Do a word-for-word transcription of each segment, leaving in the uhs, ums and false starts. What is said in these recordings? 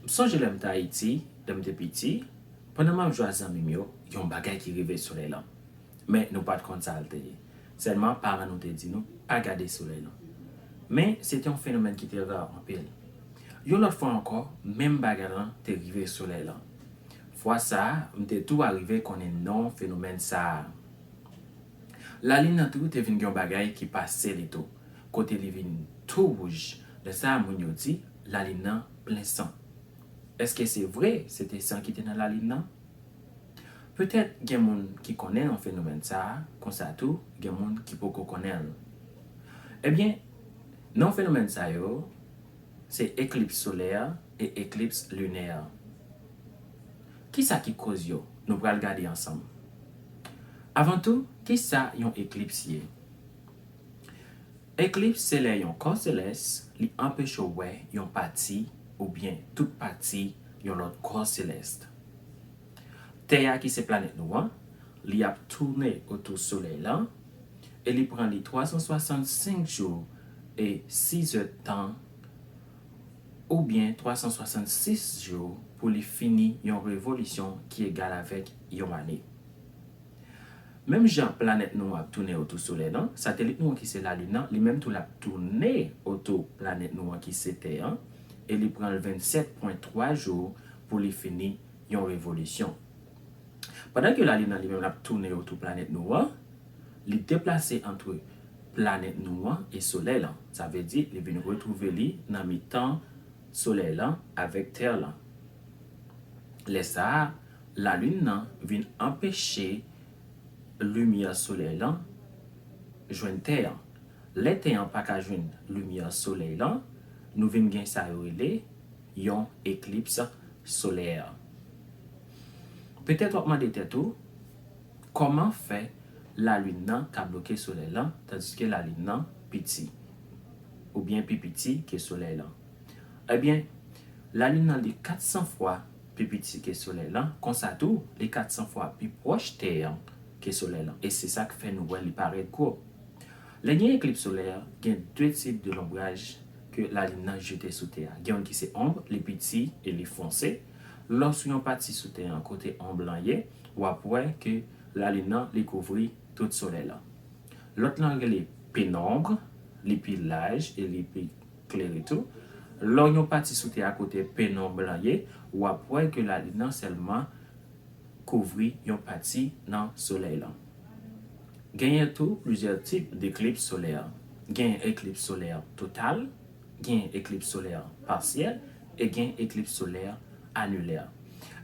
Sonje lè m te Ayiti, lè m te piti, pandan m ap jwe ak zanmi m yo, gen yon bagay ki rive solèy lan. Men nou pa t konn sa l te ye. Sèlman paran nou te di nou pa gade solèy lan. Men se te yon fenomèn ki te ra anpil. Yon lòt fwa ankò, menm bagay lan te rive solèy lan. Fwa sa a, m te tou arive konnen non fenomèn sa a. Lalin nan tou te vin gen yon bagay ki pase li tou, kote li vin tou wouj. Lè sa a, moun yo di, lalin nan plen san. Èske se vre se te san ki te nan lalin nan? Petèt gen moun ki konnen non fenomèn sa a, konsa tou, gen moun ki poko konnen l. Ebyen, non fenomèn sa yo, se eklips solè e eklips linè. Kisa ki koz yo? Nou pral gade ansanm. Avan tou, kisa yon eklips ye? Eklips se lè yon kò selès li anpeche w wè yon pati oubyen tout pati yon lòt kò selès. Tè a ki se planèt nou an, li ap tounen otou solèy lan e li pran li twa san swasant senk jou e sis èdtan oubyen twa san swasant sis jou pou li fini yon revolisyon ki egal avèk yon ane. Menm jan planèt nou an ap tounen otou solèy lan, satelit nou an ki se lalin nan, li menm tou l ap tounen otou planèt nou an ki se tè an, e li pran l vennsèt pwen twa jou pou li fini yon revolisyon. Pandan ke lalin nan li menm l ap tounen otou planèt nou an, li deplase ant planèt nou an e solèy lan. Sa vle di, li vin retwouve li nan mitan solèy lan avèk tè lan. Lè sa a, lalin nan vin anpeche limyè solèy lan jwenn tè an. Lè tè an pa ka jwenn limyè solèy lan, nou vin gen sa yo rele yon eklips solè. Petèt w ap mande tèt ou, kòman fè lalin nan ka bloke solèy lan, tandiske lalin nan piti, oubyen pi piti ke solèy lan? Ebyen, lalin nan li kat san fwa pi piti ke solèy lan, konsa tou, li kat san fwa pi pwòch tè an ke solèy lan, e se sa k fè nou wè li parèt gwo. Lè gen eklips solè, gen de tip de lonbraj ke lalin nan jete sou tè a. Gen youn ki se onb, li piti e li fonse. Lè w sou yon pati sou tè an kote onb lan ye, w ap wè ke lalin nan li kouvri tout solèy lan. Lòt lan rele penonb, li pi laj e li pi klere tou. Lè w yon pati sou tè a kote penonb lan ye, w ap wè ke lalin nan sèlman kouvri yon pati nan solèy lan. Genyen tou plizyè tip deklips solè. Gen eklips solè total, gen eklips solè pasyèl e gen eklips solè anilè.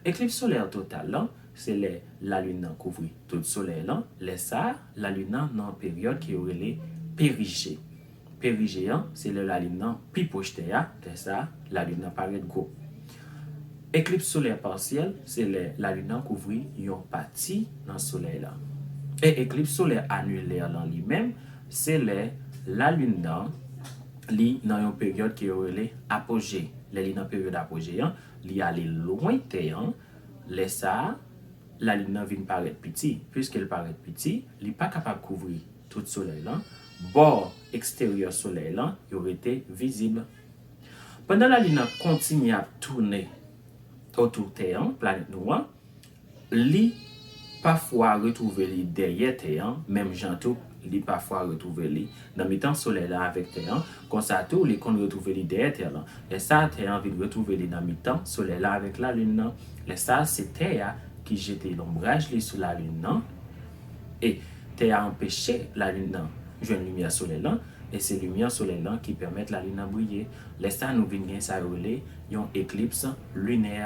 Eklips solè total lan, se lè lalin nan kouvri tout solèy lan. Lè sa a, lalin nan nan peryòd ke yo rele perije. Perije an, se lè lalin nan pi pwòch tè a, lè sa a, lalin nan parèt gwo. Eklips solè pasyèl, se lè lalin nan kouvri yon pati nan solèy lan. E eklips solè anilè lan li menm, se lè lalin nan, li nan yon peryòd ke yo rele apoje. Lè li nan peryòd apoje an, li ale lwen tè an, lè sa a, lalin nan vin parèt piti. Piske l parèt piti, li pa kapab kouvri tout solèy lan. Bò eksteryè solèy lan, yo rete vizib. Pandan lalin nan kontinye ap tounen otou tè an, planèt nou an, li pafwa retwouve li dèyè tè an, menm jan tou, li pafwa retwouve li nan mitan solèy la avèk tè an, konsa tou, li konn retwouve li dèyè tè lan. Lè sa a, tè an vin retwouve li nan mitan solèy la avèk lalin nan. Lè sa a, se tè a ki jete lonbraj li sou lalin nan, e tè a anpeche lalin nan jwenn limyè solèy lan, e se limyè solèy lan ki pèmèt lalin nan briye. Lè sa a, nou vin gen sa yo rele yon eklips linè.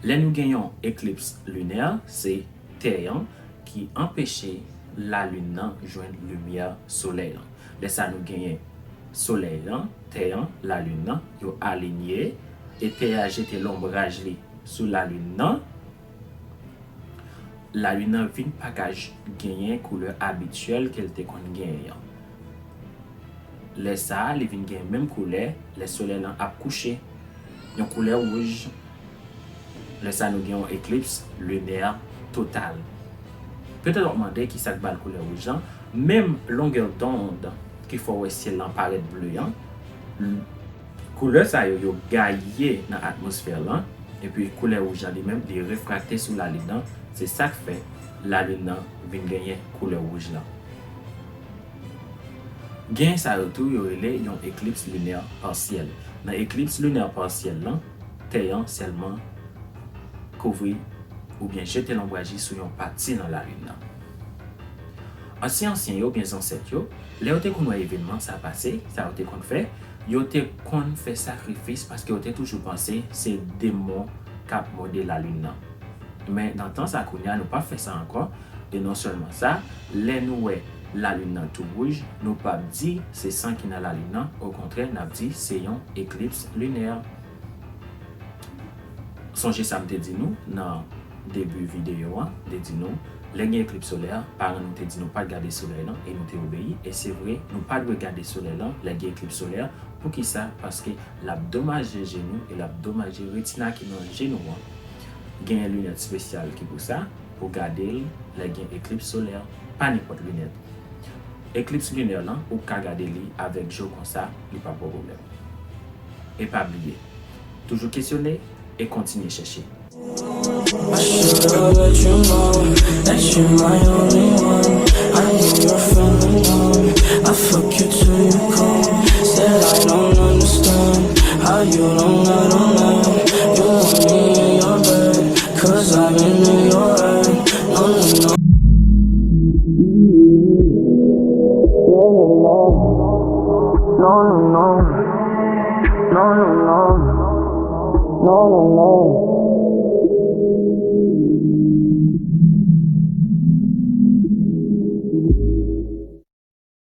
Lè nou gen yon eklips linè, se tè an ki anpeche lalin nan jwenn limyè solèy lan. Lè sa a, nou genyen solèy lan, tè an, lalin nan, yo alinye, e tè a jete lonbraj li sou lalin nan. Lalin nan vin pa ka j-, genyen koulè abityèl ke l te konn genyen an. Lè sa a, li vin gen menm koulè lè solèy lan ap kouche, yon koulè wouj. Lè sa a, nou gen yon eklips linè total. Petèt w ap mande kisa k ba l koulè wouj lan. Menm longè dond ki fè w wè syèl lan parèt ble an, l-, Koulè sa yo, yo gaye nan atmosfè lan, epi koulè wouj lan li menm, li refrakte sou lalin nan, se sa k fè lalin nan vin genyen koulè wouj lan. Gen sa yo tou yo rele yon eklips linè pasyèl. Nan eklips linè pasyèl lan, tè an sèlman kouvri oubyen jete lonbraj li sou yon pati nan lalin nan. Ansyen ansyen yo oubyen zansèt yo, lè yo te konn wè evènman sa pase, sa yo te konn fè, yo te konn fè sakrifis paske yo te toujou panse se demon k ap mòde lalin nan. Men nan tan sa kounye a, nou p ap fè sa ankò. E non sèlman sa, lè nou wè lalin nan tou wouj, nou p ap di se san ki nan lalin nan, okontrè, n ap di se yon eklips linè. Sonje sa m te di nou nan debi videyo an, m te di nou, lè gen eklips solè, paran nou te di nou pa t gade solèy lan, e nou te obeyi, e se vre, nou pa dwe gade solèy lan lè gen eklips solè. Poukisa? Paske l ap domaje je nou e l ap domaje retina ki nan je nou an. Gen linèt espesyal ki pou sa, pou gade l lè gen eklips solè, pa nenpòt linèt. Eklips linè lan, ou ka gade li avèk je w konsa, li pa pran pwoblèm. E pa bliye, toujou kesyone e kontinye chèche. I should've let you know that you're my only one. I know you're feeling numb. I fuck you till you come. Said I don't understand how you don't let on that. You want me in your bed, cause I'm into your head. No, no, no. No, no, no. No, no, no. No, no, no.